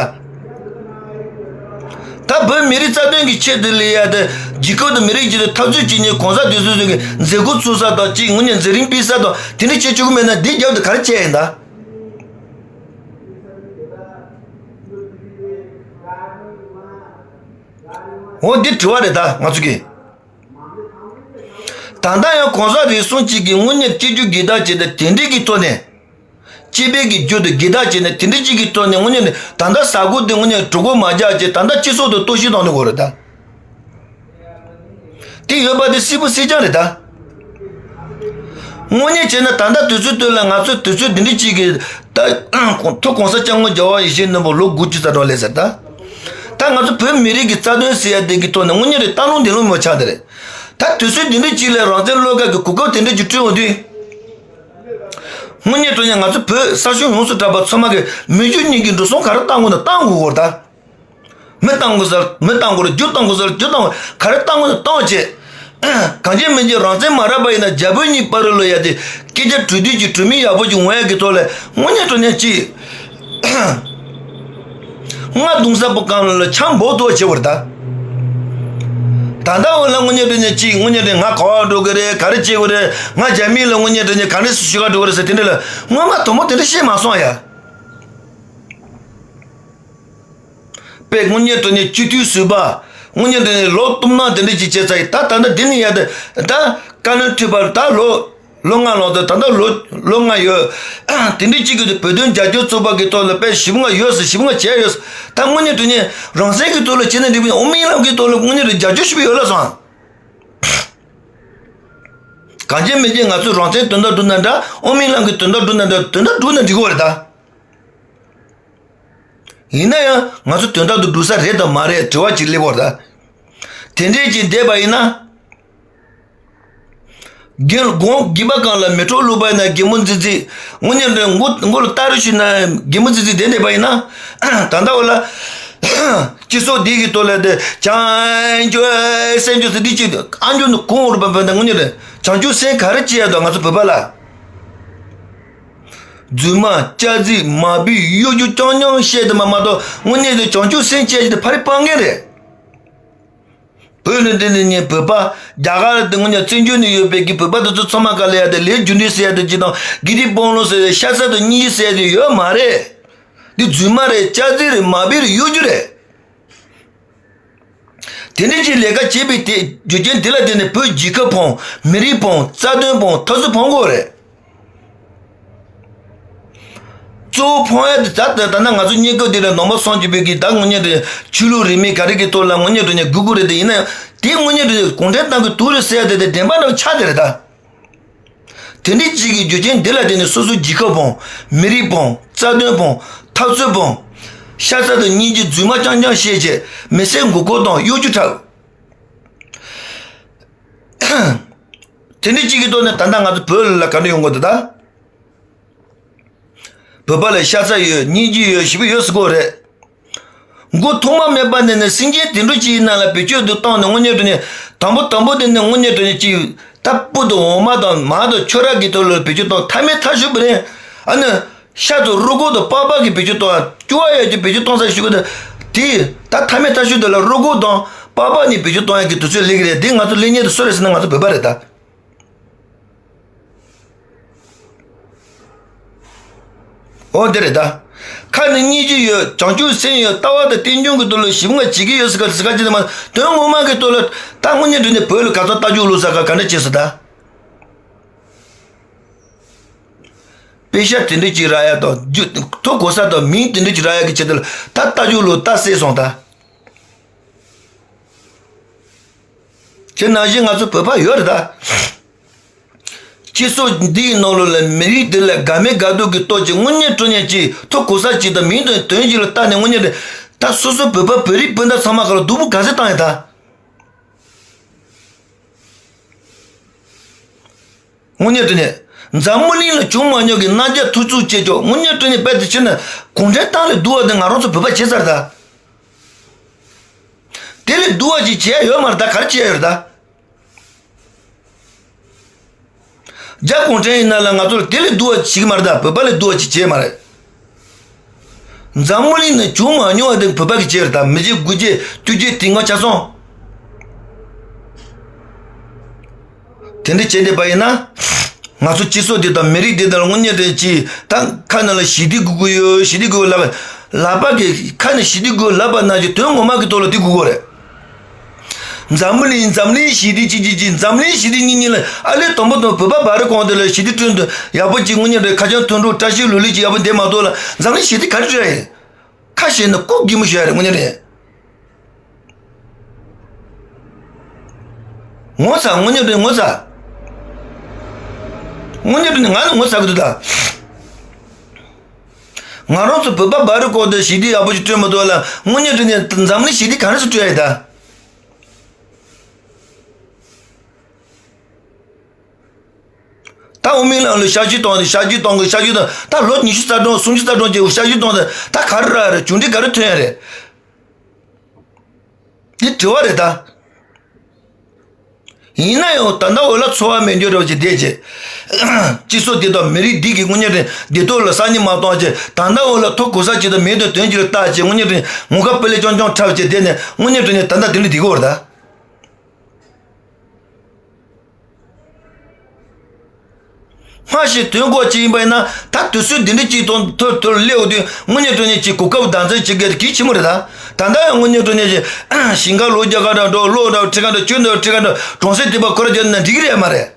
ད་བོད་མི་རིགས་རྩ་དོན་གྱི་ཆེད་དུ་ལས་ཡ་དེ་རྒྱལ་ཁབ་དང་མི་རིགས་ཀྱི་འཐབ་རྩོད་བྱེད་མཁན་གང་ཟག་དེ་ཚོ་ཚོ་གི་མཛད་སྒོ་ཚུགས་ས་དང་གཅིག་ངོས་ནས་མཛད་རིམ་སྤེལ་ས་དང་དེ་འདྲ་བྱེད་བཅུག་གི་མེད་ན་འདི་རྒྱབ་དུ་ག་རེ་བྱས་ཡིན་ད། འོ་འདི་དྲི་བ་རེད་ད་ང་ཚོ་གི། ད་ལྟ་ཡང་གོང་ས་རིགས་གསུམ་གཅིག་གིས་དངོས་གནས་སྤྱི་རྒྱུ་སྒེར་བདག་བྱས་ཏེ་དེ་འདྲའི་གི་ཐོག་ནས། སྤྱི་པའི་གི་རྒྱུ་དང་སྒེར་བདག་བྱས་ནས་དེ་འདྲའི་གཅིག་གི་ཐོག་ནས་དངོས་གནས་ནས་ད་ལྟ་ས་ཁུལ་དེ་དངོས་གནས་གྲོས་འགོ་མ་རྒྱག་ཅེས་ད་ལྟ་སྤྱི་ཚོགས་དུ་གཏོར་བཤིག་གཏོང་ནས་ཡོད་རེད་ད། དེ་ཡོད་པ་དེ་སྲིད་པོ་སྲིད་ཀྱང་རེད་ད། དངོས་གནས་བྱས་ན་ད་ལྟ་དུས་ཚོད་དེ་ལ་ང་ཚོས་དུས་ཚོད་འདི་འདྲའི་གཅིག་གི་ད་ཐུགས་གོང་ས་སྐྱབས་མགོན་རྒྱལ་བ་ཡིད་བཞིན་ནོར་བུ་ལོ་དགུ་བཅུ་རྩ་གྲངས་སླེབས་ཟེར་ད། ད་ང་ཚོ་བོད་མི་རིགས་ཀྱི་རྩ་དོན་ཟེར་ཡ་དེ་གི་ཐོག་ནས་དངོས་གནས་རེད་སྟག་ལུང་བདེ་ལུང་མོ་ཆགས་དེ་རེད། ད་དུས་ཚོད་འདི་འདྲའི་གཅིག་ལ་རང་བཙན་བློ་དགའ་གི་གོ་སྐབས་དེ་འདྲ་ཅིག་སྤྲོད་འོང་དུས། དངོས་གནས་དྲང་གནས་ང་ཚོ་བོད་ས་ཞིང་ཡོངས་སུ་གྲགས་པ་ཚང་མ་གི་མི་རྒྱུ་གཉིས་ཀྱི་འགྲོ་སོང་ག་རེ་བཏང་དགོས་ན་བཏང་དགོས་གོ་ད། མི་བཏང་དགོས་ཟེར་མི་བཏང་དགོས་རེད། རྒྱུ་བཏང་དགོས་ཟེར་རྒྱུ་བཏང་དགོས། ག་རེ་བཏང་དགོས་ན་བཏང་བྱས། གང་བྱས་མིན་བྱས་རང་བཙན་མ་རག་པ་ཡིན་ན་རྒྱ་བོད་གཉིས་བར་ལ་ཡ་དེ་སྐད་ཆ་གྲོས་བསྡུར་གྱི་གྲོས་མོལ་ཡག་པོ་ཅིག་འོང་ཡ་གི་ཐོག་ལ་དངོས་གནས་དྲང་གནས་ཅིག་རྔ་རྡུང་ས་པོ་གང་ལ་ཆང་འབོག་ཐུབ་པ་བྱེད་དགོས་རེད་ད། ད་ལྟ་འོ་ལ་དངོས་གནས་དྲང་གནས་ཅིག་དངོས་གནས་དྲང་ང་ག་བ་འགྲོ་གི་རེད། ག་རེ་བྱེད་དགོས་རེད། ང་རྒྱ་མི་ལ་དངོས་གནས་དྲང་གནས་ག་འདྲ་ཞིག་ཞུ་ག་འགྲོ་གི་རེད་ཟེར་དེ་འདྲ་ལ་སྔོན་མ་དང་པོ་དེ་འདྲ་བཤད་མ་སོང་ཡ། པས་དངོས་གནས་དྲང་གནས་སྤྱི་འཐུས་ཟུར་པ། དངོས་གནས་དྲང་གནས་ལོ་གཏུམ་ན་དེ་འདྲ་ཅིག་བྱས་ཚར་ཡིན། ད་ད་ལྟ་འདི་ནས་ཡར་དེ་ད་བཀའ་བློན་ཁྲི་པ་ད་ལོ་ལོ་ལྔ་ལོངས་ཚར། ད་ལྟ་ལོ་ལོ་ལྔ་ཡོད། དེ་འདྲའི་གཅིག་གི་བོད་དོན་རྒྱབ་སྐྱོར་ཚོགས་པ་གི་ཐོག་ལ་དཔེ་ཞིབ་ངར་ཡོད་ཟེར་ཞིབ་ངར་བྱས་ཡོད་ཟེར། ད་དངོས་གནས་དྲང་གནས་རང་བཙན་གི་ཐོག་ལ་བྱས་ན་འགྲིག་པ་ཡིན། དབུ་མའི་ལམ་གི་ཐོག་ལ་དངོས་གནས་དྲང་རྒྱབ་སྐྱོར་ཞིབ་ཡོད་ལ་སོང་། གང་བྱས་མི་བྱས་ང་ཚོས་རང་བཙན་དོན་དག་བསྒྲུབ་ན་འདྲ། དབུ་མའི་ལམ་གི་དོན་དག་བསྒྲུབ་ན་འདྲ། དོན་དག་བསྒྲུབ་ན་འགྲིག་གི་རེད་ད། ཡིན་ན་ཡང་ང་ཚོ་དོན་དག་ཏུ་འགྲོ་ས་རེད་དམ་མ་རེད་དྲི་བ་ཅིག་སླེབས་པ་རེད། དེ་འདྲས་ཅིག་བསྡད་པ་ཡིན་ན། རྒན་དགོང་སྒྱིད་པ་གང་ལ་མེ་ཏོག་བླུགས་པ་ཡིན་ན་རྒན་མོ་མཛེས་མཛེས། དངོས་གནས་དྲང་མགོ་མགོ་ལ་སྟ་རེ་ཞུས་ན་རྒན་མོ་མཛེས་མཛེས་བསྡད་བསྡད་པ་ཡིན་ན། ད་ལྟ་བ་ལ། སྤྱི་ཚོགས་འདི་གི་ཐོག་ལ་དེ་བྱང་ཆུབ་སེམས་མཆོག་ཟེར་འདི་ཅིག་ཨ་འཇོ་ནི་གོང་རུ་བབས་པ་དང་དངོས་གནས་དྲང་བྱང་ཆུབ་སེམས་ག་རེ་བྱེད་ཡ་དང་ང་ཚོ་བོད་པ་ལ། རྫུན་མ་སྐྱག་རྫུན་མ་བུའི་གཡོ་སྒྱུ་རྐྱང་རྐྱང་བཤད་དེ་མ་མ་གཏོགས་དངོས་གནས་དེ་བྱང་ཆུབ་སེམས་བཅས་ཀྱི་དེ་ཕ་རི་སྤང་མཁན་རེད། བོད་ནི་འདི་ནི་ཉན་བོད་པ་རྒྱ་གར་དེ་དངོས་གནས་བཙན་བྱོལ་ནས་ཡོད་པའི་གི་བོད་པ་དེ་ཚོ་ཚང་མ་ག་ལ་ཡ་དེ་ལས་རྒྱུ་འབྲས་ཟེར་ཡ་དེ་ཅི་དང་དགེ་ལྡན་དཔོན་སློབ་ཟེར་ཡ་ཤ་ཚ་དང་སྙིང་རྗེ་ཟེར་ཡ་དེ་ཡོད་མ་རེད། འདི་རྫུན་མ་རེད། སྐྱག་རྫུན་རེད། མ་བུ་རེད། གཡོ་སྒྱུ་རེད། དེ་འདྲ་ཅིག་ལས་ཀ་བྱེད་པའི་དེ་རྒྱུ་རྐྱེན་དེ་ལ་བརྟེན་ནས་བོད་རྒྱལ་ཁབ་ཕོངས། མི་རིགས་ཕོངས། རྩ་དོན་ཕོངས། འཐབ་རྩོད་ཕོངས་དགོས་རེད། གཙོ་བོ་ཕོངས་ཡ་དེ་ད་ད་ད་ན་ང་ཚོ་གནས་སྐབས་འདི་ལ་ནང་པ་སངས་རྒྱས་པའི་གི་ད་དངོས་གནས་དེ་ཆོས་ལུགས་རིས་མེད་ག་རེ་གི་ཐོག་ལ་དངོས་གནས་དེ་ནས་དགོས་དགོས་རེད། དེ་ཡིན་ན་ཡང་དེ་དངོས་གནས་དེ་གུང་ཁྲན་ཏང་གི་དུག་རེད་ཟེར་ཡ་དེ་དེ་བདེན་པ་འདྲ་བོ་ཆགས་བསྡད་རེད་ད། དེ་འདྲའི་གཅིག་གི་རྒྱུ་རྐྱེན་འདི་ལ་བརྟེན་ནས་སོ་སོའི་རྒྱལ་ཁབ་ཕོངས། མི་རིགས་ཕོངས། རྩ་དོན་ཕོངས། འཐབ་རྩོད་ཕོངས། ཤ་ཚ་དང་སྙིང་རྗེ་རྫུན་མ་རྐྱང་རྐྱང་བཤད་བྱས་མི་སེར་མགོ་སྐོར་དང་གཡོ་སྒྱུ་འཁྲབ། དེ་འདྲའི་གཅིག་གི་ཐོག་ནས་ད་ལྟ་ང་ཚོ་བོད་ལ་ག་འདྲ་ཡོང་གི་འདུག་ད། བོད་པ་ལ་ཤ་ཚ་ཡོད། སྙིང་རྗེ་ཡོད། ཞེ་པོ་ཡོད་ཟེར་གོ་རེད། མགོ་ཐོག་མ་མེད་པ་ནས་ནས་སེམས་ཅན་དེ་འདྲ་ཅིག་ཡིན་ན་ལ་བེད་སྤྱོད་དུ་བཏང་ནས་དངོས་གནས་དྲང་གནས་དང་པོ་དང་པོ་དེ་ནས་དངོས་གནས་དྲང་གནས་ཅིག་ད་སྤུ་དང་འོ་མ་དང་མར་དང་ཁྱོད་རང་གི་ཐོག་ལ་བེད་སྤྱོད་བཏང་ཐ་མའི་ཐ་ཤུ་བ་རེད། ཨ་ནི་ཤ་དང་རུས་ཁོག་དང་པགས་པ་གི་བེད་སྤྱོད་བཏང་ཡ་སྐྱུར་བ་ཡོད་ཀྱི་བེད་སྤྱོད་གཏོང་ས་ཞུ་གི་འདུག་དེ་ད་ཐ་མའི་ཐ་ཤུ་དེ་ལ་རུས་ཁོག་དང་པགས་པ་གཉིས་བེད་སྤྱོད་གཏོང་ཡ་གི་དུས་ཚོད་སླེབས་ཀྱི་རེད། དེ་ང་ཚོ་སླེབས་མཁན་དེ་སུ་རེད་ཟེར་ན་ང་ཚོ་བོད་པ་རེད་ད། འོ་དེ་རེད་ད། ཁ་ནས་སྙིང་རྗེ་ཡོད། བྱང་ཆུབ་སེམས་ཡོད། ལྟ་བ་དང་རྟེན་འབྱུང་གི་ཐོག་ལ་ཞིབ་ངར་བྱེད་ཀྱི་ཡོད་ཟེར་ག་ཟེར་ག་ཅི་དེ་མ་དོན་ངོ་མ་གི་ཐོག་ལ་ད་དངོས་གནས་དྲང་གནས་བོད་ལ་ག་ཚོད་ལྟ་རྒྱུ་ལོ་ཟེར་ག་ག་འདྲ་བྱེད་ཟེར་ད། དཔེ་ཤ་དེ་འདྲ་ཅིག་རག་ཡ་དང་རྒྱུ་ཐོ་གོ་ས་དང་མིང་དེ་འདྲ་ཅིག་རག་ཡ་གི་ཆེད་དུ་ལ་ད་ལྟ་རྒྱུ་ལོ་ལྟ་སྲིད་སོང་ད། དེ་ནང་བཞིན་ང་ཚོ་བོད་པ་ཡོད་རེད་ད། སྤྱི་ཚོགས་འདིའི་ནང་ལོགས་ལ་མི་རིགས་འདི་ལ་དགའ་མི་དགའ་སྡུག་གི་སྟོབས་ཀྱིས་དངོས་གནས་དྲང་གནས་ཀྱི་ཐོ་གོ་ས་ཅིག་དང་མིང་དང་དོན་གཅིག་ལ་བལྟས་ནས་དངོས་གནས་དྲང་ད་སོ་སོ་བོད་པ་བོད་རིགས་སྤུན་ཟླ་ཚང་མ་ག་ལ་སྡུག་པོ་ག་ཚད་བཏང་ཡོད་ད། དངོས་གནས་དྲང་གནས་འཛམ་བུ་གླིང་ལ་བྱུང་མ་མྱོང་གི་རྣམ་རྒྱལ་ཐུབ་ཚོད་བྱེད་ཆོག་དངོས་གནས་དྲང་གནས་རྦད་དེ་ཕྱིན་ན་གུང་ཁྲན་ཏང་ལས་སྡུག་པ་དེ་ང་རང་ཚོ་བོད་པ་བྱེད་ཚར་ད། དེ་ལས་སྡུག་པ་ཅིག་བྱེད་ཡ་ཡོད་མ་རེད་ད། ག་རེ་བྱེད་ཡ་ཡོད་རེད་ད། རྒྱ་གུང་ཁྲན་ཡིན་ན་ལ་ང་ཚོ་ལ་དེ་ལས་སྡུག་པ་བྱེད་ཀྱི་མ་རེད། ད་བོད་པ་ལས་སྡུག་པ་ཅིག་བྱས་མ་རེད། འཛམ་བུ་གླིང་ནང་བྱུང་མ་མྱོང་བ་དེ་བོད་པ་གིས་བྱས་རེད། ད་མི་རྗེ་དགུ་རྗེ་བཅུ་རྗེ་དེ་སྔ་ཆ་སོང་། དེ་འདྲ་བྱས་བསྡད་པ་ཡིན་ན། ང་ཚོ་སྤྱི་ཚོགས་འདི་དང་མི་རིགས་འདི་དང་ལ་དངོས་གནས་དྲན་གྱི་ད་ཁ་ནང་ལ་ཞི་བདེ་དགོས་ཀྱི་ཡོད། ཞི་བདེ་དགོས་ལབ་ལབ་པ་གི་ཁ་ནས་ཞི་བདེ་དགོས་ལབ་པ་ན་གི་དོན་ངོ་མ་གི་ཐོག་ལ་དེ་དགོས་ཀྱི་རེད། འཛམ་བུ་གླིང་འཛམ་གླིང་ཞི་བདེ་ཅི་ཅི་ཅི་འཛམ་གླིང་ཞི་བདེ་གཉིས་གཉིས་ལ་ཨ་ལས་དང་པོ་དང་བོད་པ་བར་གོང་དེ་ལ་ཞི་བདེ་བསྐྲུན་དུ་ཡག་པོ་ཅིག་དངོས་གནས་དྲན་ཁ་བྱང་མཐུན་སྒྲིལ་བཀྲ་ཤིས་ལོ་ལེགས་ཅིག་ཡག་པོ་འདེབས་མ་ཐུབ་ལ་འཛམ་གླིང་ཞི་བདེ་ག་རེ་བསྐྲུན་ཡ་ཡིན། ཁ་བཤད་ན་ལྐུགས་གི་མི་ཤོད་ཡ་རེད་དངོས་གནས་རེད། ངོ་ཚ་དངོས་གནས་དྲན་ངོ་ཚ། དངོས་གནས་དྲན་ང་ནི་ངོ་ཚ་གི་འདུག་ད། ང་རང་ཚོ་བོད་པ་བར་གོང་དེ་ཞི་བདེ་ཡག་པོ་ཅིག་བསྐྲུན་མ་ཐུབ་ལ་དངོས་གནས་དྲན་འཛམ་གླིང་ཞི་བདེ་ག་རེ་ཟེར་བསྐྲུན་ཡ་ཡིན་ད། ད་འོ་མིན་ལ་ལོ་ཞབས་ཞུ་གཏོང་དེ་ཞབས་ཞུ་གཏོང་གི་ཞབས་ཞུ་གཏོང་ད་ལོ་ཉི་ཤུ་རྩ་གྲངས་སུམ་ཅུ་རྩ་གྲངས་ཀྱི་ཞབས་ཞུ་གཏོང་དེ་ད་ག་རེ་རག་རེད། གྲུབ་འབྲས་ག་རེ་ཐོན་ཡ་རེད། འདི་དྲི་བ་རེད་ད། ཡིན་ན་ཡང་ད་ལྟ་འོ་ལ་འཚོ་བ་མེད་འགྱུར་རོགས་ཀྱི་བསྡད་ཀྱི། སྤྱི་ཚོགས་འདི་དང་མི་རིགས་འདི་གི་དངོས་གནས་བདེ་སྡུག་ལ་སང་ཉིན་མ་གཏོང་ཀྱི་ད་ལྟ་འོ་ལ་ཐོབ་གོ་ས་ཅིག་དང་མེད་དུ་དོན་གྱི་ལ་བལྟ་ཀྱི་དངོས་གནས་བདེ་ངུ་ཁ་པི་ལེ་ཅོང་ཅོང་འཁྲབ་ཀྱི་བསྡད་ནས་དངོས་གནས་བདེ་ནས་ད་ལྟ་འདི་འདྲ་བསྡད་ཀྱི་ཡོད་རེད་ད། སྔ་ཕྱི་དོན་གོ་ཅི་ཡིན་པ་ཡིན་ན་ད་དུས་ཚོད་འདི་འདྲ་ཅིག་དང་ཐོ་ཐོ་སླེབས་དུས་དངོས་གནས་དྲང་གནས་ཅིག་གོ་སྐབས་བདག་འཛིན་བྱེད་དགོས་དེ་གལ་ཆེན་པོ་རེད་ད། ད་ལྟ་ཡང་དངོས་གནས་དྲང་གནས་ཅིག་ཞིང་ཁ་ལོ་རྒྱག་ག་འདྲ་འགྲོ་ལོ་འདྲ་ཁྲི་ཁ་འདྲ་ཆུ་འདྲ་ཁྲི་ཁ་འདྲ་གྲོང་གསེབ་དེ་པ་ཁོ་ར་རྒྱབ་ན་འགྲིག་གི་རེད་མ་རེད།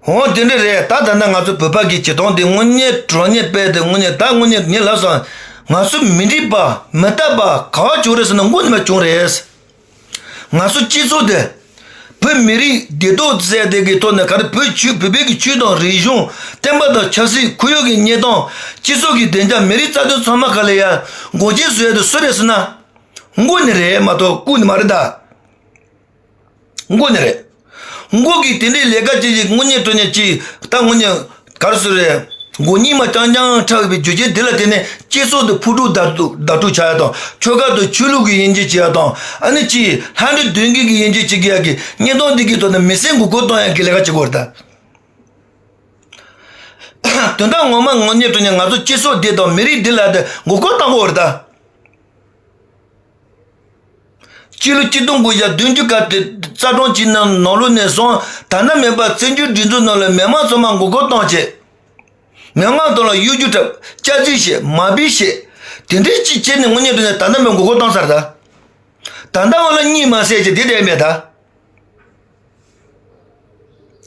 འོ་དེ་འདྲ་རེད་ད། ད་ལྟ་ང་ཚོ་བོད་པ་གི་བྱེད་སྟངས་དེ་དངོས་གནས་དྲང་གནས་དཔེ་དེ་དངོས་གནས་ད་དངོས་གནས་ངས་ལབ་སོང་། ང་ཚོ་མི་འགྲིག་པ་མི་རྟག་པ་ག་བ་བྱུང་རེད་ཟེར་ན་དངོས་གནས་མ་བྱུང་རེད། ང་ཚོ་སྤྱི་ཚོགས་དེ་བོད་མི་རིགས་བདེ་སྡུག་ཟེར་དེ་གི་ཐོག་ནས་ག་རེ་བོད་ཆོས་བོད་པའི་གི་ཆོས་དང་རིག་གཞུང་བསྟན་པ་དང་ཆབ་སྲིད་ཁོར་ཡུག་གི་གནས་སྟངས་སྤྱི་ཚོགས་ཀྱི་བདེ་འཇགས་མི་རིགས་རྩ་དོན་ཚང་མ་ག་ལ་ཡ་སྒོ་འབྱེད་བཟོ་ཡ་དེ་སུ་རེད་ཟེར་ན་མགོ་ནས་རེད་མ་གཏོགས་རྐུབ་ནས་མ་རེད་ད། མགོ་ནས་རེད། མགོ་གི་དེ་འདྲའི་ལས་ཀ་ཅིག་ཅིག་དངོས་གནས་དྲང་གནས་ཅིག་ད་དངོས་གནས་ག་རེ་ཟེར་རེད། མགོ་གཉིས་མ་རྐྱང་རྐྱང་འཁྲབ་པའི་རྒྱུ་རྐྱེན་དེ་ལ་བརྟེན་ནས་སྤྱི་ཚོགས་དེ་ཕུ་དཀྲུག་བརྡབ་གཏུག་བརྡབ་གཏུག་བྱ་ཡ་དང་ཆོལ་ཁ་དང་ཆོས་ལུགས་ཀྱི་དབྱེ་འབྱེད་བྱེད་ཡ་དང་ཨ་ནི་ཅིག་ལྷ་འདྲེ་གདོན་བགེགས་ཀྱི་དབྱེ་འབྱེད་བྱེད་ཡ་གི་གནས་སྟངས་འདི་གི་ཐོག་ནས་མི་སེར་མགོ་སྐོར་གཏོང་ཡ་གི་ལས་ཀ་བྱེད་དགོས་རེད་ད། དོན་དག་ངོ་མ་དངོས་གནས་དྲང་གནས་ང་ཚོ་སྤྱི་ཚོགས་འདི་དང་མི་རིགས་འདི་ལ་དེ་མགོ་སྐོར་གཏོང་དགོས་རེད་ད། སྤྱི་ལོ་ཆིག་སྟོང་དགུ་བརྒྱ་བདུན་ཅུ་ག་དེ་རྩ་གྲོང་གཅིག་ནང་ནང་ལོགས་ནས་བཟུང་ད་ལྟ་མེད་པར་བཙན་བྱོལ་སྒྲིག་འཛུགས་ནང་ལ་མི་མང་ཚང་མ་མགོ་སྐོར་བཏང་བྱས། མི་མང་ཐོག་ལ་གཡོ་སྒྱུ་འཁྲབ་སྐྱག་རྫུན་བཤད་མ་འབིག་བཤད་དེ་འདྲའི་ཅིག་བྱས་ནས་དངོས་གནས་དྲང་གནས་ད་ལྟ་མི་མགོ་སྐོར་བཏང་ཚར་ད། ད་ལྟ་འོ་ལ་གཉིད་མ་སད་ཅེས་དེ་བསྡད་མེད་ད།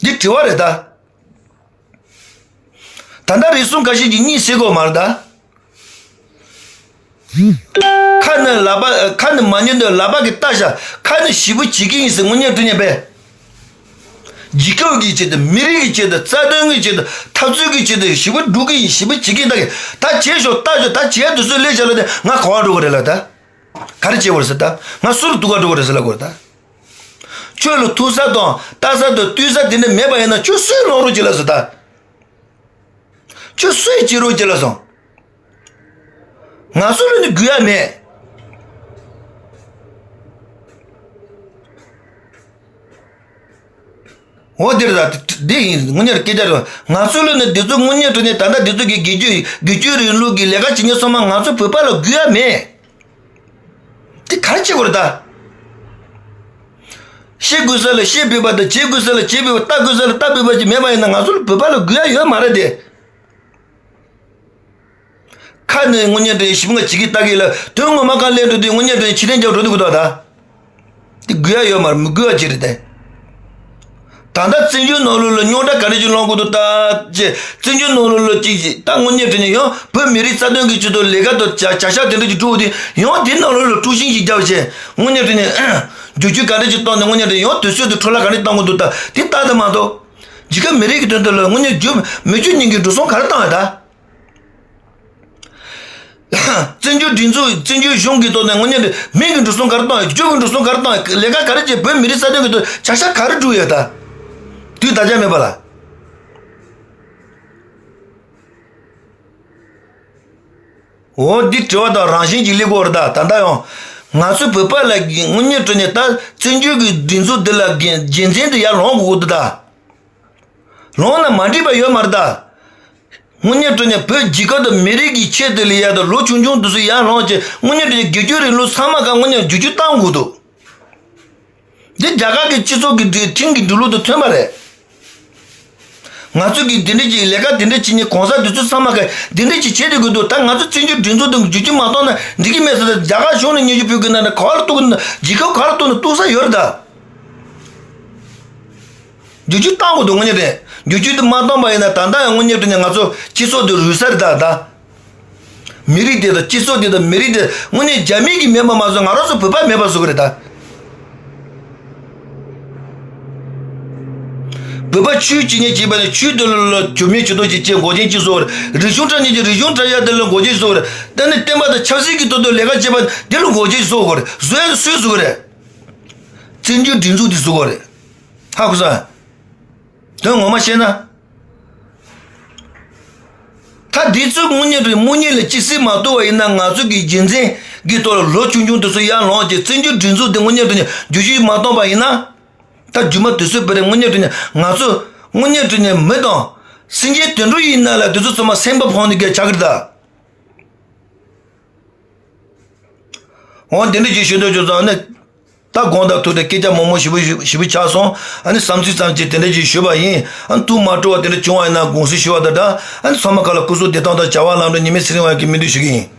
འདི་དྲི་བ་རེད་ད། ད་ལྟ་རེ་ཟུང་འགའ་ཞིག་གིས་གཉིད་སད་གོ་མ་རེད་ད། ཁ་ནས་ལབ་པ་ཁ་ནས་མ་ཉན་དུས་ལབ་པ་གི་ལྟ་བྱ་ཁ་ནས་ཞེ་པོ་བྱེད་ཀྱི་ཡིན་ཟེར་དངོས་གནས་དྲང་གནས་པས། རྒྱལ་ཁབ་ཀྱི་ཆེད་དུ་མི་རིགས་ཀྱི་ཆེད་དུ་རྩ་དོན་གྱི་ཆེད་དུ་འཐབ་རྩོད་ཀྱི་ཆེད་དུ་ཞེ་པོ་སྒྲུབ་ཀྱི་ཡིན་ཞེ་པོ་བྱེད་ཀྱི་ཡིན་ད་གི་ད་བྱས་ཤོག་ལྟ་ཤོག་ད་བྱས་དུས་ཚོད་སླེབས་བཞག་ལ་དེ་ང་ག་བ་འགྲོ་གི་རེད་ལ་ད། ག་རེ་བྱེད་དགོས་རེད་ཟེར་ད། ང་སུ་ལ་ཐུག་ག་འགྲོ་གི་རེད་ཟེར་ལབ་དགོས་རེད་ད། ཁྱོད་ལ་ཐུག་ས་དང་ལྟ་ས་དང་ལྟོས་ས་དེ་འདྲ་མེད་པ་ཡིན་ན་ཁྱོད་སུའི་ལོག་རོགས་བྱེད་ལ་ཟེར་ད། ཁྱོད་སུའི་བྱེད་རོགས་བྱེད་ལ་སོང་། ང་ཚོ་ལ་ནི་དགོས་ཡ་མེད། འོ་འདིར་ད་འདི་ཡིན་དངོས་གཉེར་སྐད་ཆ་རེད། ང་ཚོ་ལ་ནི་འདི་ཚོ་དངོས་གཉེར་དྲང་གནས་ད་ལྟ་འདི་ཚོ་གི་སྒེར་གཅོད་སྒེར་གཅོད་རིང་ལུགས་ཀྱི་ལས་ཀ་བྱེད་མཁན་ཚང་མ་ང་ཚོ་བོད་པ་ལ་དགོས་ཡ་མེད། དེ་ག་རེ་བྱེད་དགོས་རེད་ད། བཤད་དགོས་ས་ལ་བཤད་ཕོད་པ་དང་བྱེད་དགོས་ས་ལ་བྱེད་ཕོད་པ་ལྟ་དགོས་ས་ལ་ལྟ་ཕོད་པ་ཅིག་མེད་པ་ཡིན་ན་ང་ཚོ་ལ་བོད་པ་ལ་དགོས་ཡ་ཡོད་མ་རེད་དེ། ཁ་ནས་དངོས་གཉེར་དྲང་གནས་ཞིབ་ངས་བྱེད་ཀྱི་ལྟ་གི་ལ་དོན་ངོ་མ་གང་ལེན་འགྲོ་དུས་དངོས་གཉེར་དྲང་གནས་ཕྱི་ལན་རྒྱག་འགྲོ་འདུག་གི་འདུག་ད། དེ་དགོས་ཡ་ཡོད་མ་རེད། མི་དགོས་པ་ཅིག་རེད་དེ། ད་ལྟ་བཙན་བྱོལ་ནང་ལོགས་ལ་རྙོག་དྲ་ག་རེ་ཅིག་སློང་གི་འདུག་ལྟ་ཅེས་བཙན་བྱོལ་ནང་ལོགས་ལ་ཅིག་ཅིག་ད་དངོས་གཉེར་དྲང་གནས་ཡང་བོད་མི་རིགས་རྩ་དོན་གྱི་ཆེད་དུ་ལས་ཀ་དང་བྱ་བྱ་གཞག་དེ་འདྲ་ཅིག་སྒྲུབ་དུས་ཡང་དེ་ནང་ལོགས་ལ་དཀྲུག་ཤིང་ཞིག་རྒྱབ་བྱས་དངོས་གཉེར་དྲང་གནས་བསྒྱུར་བཅོས་ག་འདྲ་ཅིག་བཏང་ནས་དངོས་གཉེར་དྲང་གནས་ཡང་དུས་ཚོད་དུ་འཕྲོ་བརླག་ག་འདྲ་བཏང་གི་འདུག་ད་དེ་ལྟ་ད་མ་གཏོགས་རྒྱལ་ཁབ་མི་རིགས་ཀྱི་དོན་དུ་ལ་དངོས་གཉེར་བསྒྱུར་མི་བསྒྱུར་གཉིས་ཀྱི་འགྲོ་སོང་ག་རེ་བཏང་ཡོད་ད། བཙན་བྱོལ་སྒྲིག་འཛུགས་བཙན་བྱོལ་གཞུང་གི་ཐོག་ནས་དངོས་གནས་མིང་གི་འགྲོ་སོང་ག་རེ་བཏང་ཡོད། རྒྱུ་གི་འགྲོ་སོང་ག་རེ་བཏང་ཡོད། ལས་ཀ་ག་རེ་བྱས་བོད་མི་རིགས་རྩ་དོན་གི་ཐོག་བྱ་གཞག་ག་རེ་བསྒྲུབས་ཡོད་ད། དུས་ད་ཆ་མེད་པ་ལ། འོ་འདི་དྲི་བ་དང་རང་བཞིན་གྱི་སླེབས་ཀྱི་ཡོད་རེད་ད། ད་ལྟ་ཡང་ ང་ཚོ་བོད་པ་ལ་དངོས་གནས་དྲང་གནས་ད་བཙན་བྱོལ་གྱི་སྒྲིག་འཛུགས་འདི་ལ་རྒྱུ་མཚན་དེ་ཡར་ལོངས་དགོས་འདུག་ད། ལོངས་ན་མ་འགྲིག་པ་ཡོད་མ་རེད་ད། དངོས་གནས་དྲང་གནས་བོད་རྒྱལ་ཁབ་དང་མི་རིགས་ཀྱི་ཆེད་དུ་ལ་ཡ་དང་ལོ་ཆུང་ཆུང་དེ་ཚོ་ཡར་ལངས་བྱས་དངོས་གནས་དྲང་གནས་རྒྱལ་གཅེས་རིང་ལུགས་ཚང་མ་ག་དངོས་གནས་བསྒྱུར་བཅོས་གཏང་དགོས་འདུག་འདི་རྒྱ་གར་གྱི་སྤྱི་ཚོགས་ཀྱི་སྒྲིག་ཁྲིམས་ཀྱི་འགྲོ་ལུགས་དང་མཐུན་པ་རེད། ང་ཚོ་གིས་འདི་འདྲ་ཅིག་ལས་ཀ་འདི་འདྲ་བྱེད་མཁན་གོང་ས་འདི་ཚོ་ཚང་མ་ག་འདི་འདྲ་ཅིག་བྱེད་དེ་དགོས་འདུག་ད་ང་ཚོ་བཙན་བྱོལ་སྒྲིག་འཛུགས་དང་བསྒྱུར་བཅོས་མ་གཏོང་ན་འགྲིག་གི་མེད་ཟེར་ཏེ་རྒྱ་གར་གཞུང་ལ་སྙན་ཞུ་ཕུལ་དགོས་ན་ནི་ག་བར་གཏུག་གི་རྒྱལ་ཁབ་ག་བར་གཏུག་ན་གཏུག་ས་ཡོད་རེད་ད། བསྒྱུར་བཅོས་གཏང་དགོས་འདུག་དངོས་གནས་དྲང་བསྒྱུར་བཅོས་དེ་མ་བཏང་པ་ཡིན་ན་ད་ལྟ་ཡང་དངོས་གནས་དྲང་གནས་ང་ཚོ་སྤྱི་ཚོགས་དེ་རུལ་ས་རེད་ད་ད། མི་རིགས་དེ་དང་སྤྱི་ཚོགས་དེ་དང་མི་རིགས་དེ་དངོས་གནས་རྒྱ་མི་གིས་མེད་པ་མ་བཟོས་ང་རང་ཚོ་བོད་པ་མེད་པ་བཟོ་གི་རེད་ད། བོད་པ་ཆོས་བྱེད་མཁན་བྱེད་པ་ནི་ཆོས་དེ་ལ་ལ་བྱོལ་མེད་བྱོལ་ཐོག་ཅིག་བྱེད་འགོག་རྐྱེན་ཅིག་བཟོ་བར་རིག་གཞུང་འཁྲབ་མཁན་གྱི་རིག་གཞུང་འཁྲབ་ཡ་དེ་ལ་འགོག་རྐྱེན་བཟོ་བར་ད་ནི་བསྟན་པ་དང་ཆབ་སྲིད་ཀྱི་ཐོག་ཏུ་ལས་ཀ་བྱེད་པ་དེ་ལ་འགོག་རྐྱེན་བཟོ་དགོས་རེད། བཟོ་ཡ་དེ་སུས་བཟོ་གི་རེད། བཙན་བྱོལ་སྒྲིག་འཛུགས་དེ་བཟོ་དགོས་རེད། ཧ་གོ་སོང་། དོན་ངོ་མ་བཤད་ན། ད་འདི་ཚོ་དངོས་གནས་དྲང་དམོད་ཉིད་ལ་ཅི་སྲིད་མ་གཏོགས་པ་ཡིན་ན་ང་ཚོ་གི་རྒྱུ་མཚན་གྱི་ཐོག་ལ་ལོ་ཆུང་ཆུང་དེ་ཚོ་ཡར་ལངས་ཀྱི་བཙན་བྱོལ་སྒྲིག་འཛུགས་དེ་དངོས་གནས་དྲང་གནས་བསྒྱུར་བཅོས་མ་གཏོང་པ་ཡིན་ན། ད་རྒྱུ་མ་དེ་ཚོའི་བར་དངོས་གནས་དྲང་གནས་ང་ཚོ་དངོས་གནས་དྲང་གནས་མི་དང་སེམས་ཅན་དུད་འགྲོ་ཡིན་ན་ལ་དེ་ཚོ་ཚང་མ་སེམས་པ་ཕངས་ནས་ག་ཆགས་ཀྱི་རེད་ད། འོ་དེ་འདྲ་ཅིག་ཞུ་འདོད་བྱུང་ཙང་ནི། ད་དགོངས་དག་ཐུགས་དྲན་སྐད་ཆ་མང་མང་ཞེ་པོ་ཞེ་པོ་ཆགས་སོང་། ཨ་ནི་བསམ་ཚུལ་ཙམ་ཅིག་དེ་འདྲ་ཅིག་ཞུས་པ་ཡིན། ཨ་ནི་ཐུགས་མ་སྤྲོ་བ་དེ་འདྲ་བྱུང་བ་ཡིན་ན་དགོངས་སེལ་ཞུ་བ་དང་འདྲ། ཨ་ནི་ཚང་མ་ག་ལ་སྐུ་གཟུགས་བདེ་ཐང་དང་བྱ་བ་ལམ་འགྲོ་ཉི་མའི་ཚེ་རིང་བ་ཡག་གི་སྨོན་འདུན་ཞུ་གི་ཡིན།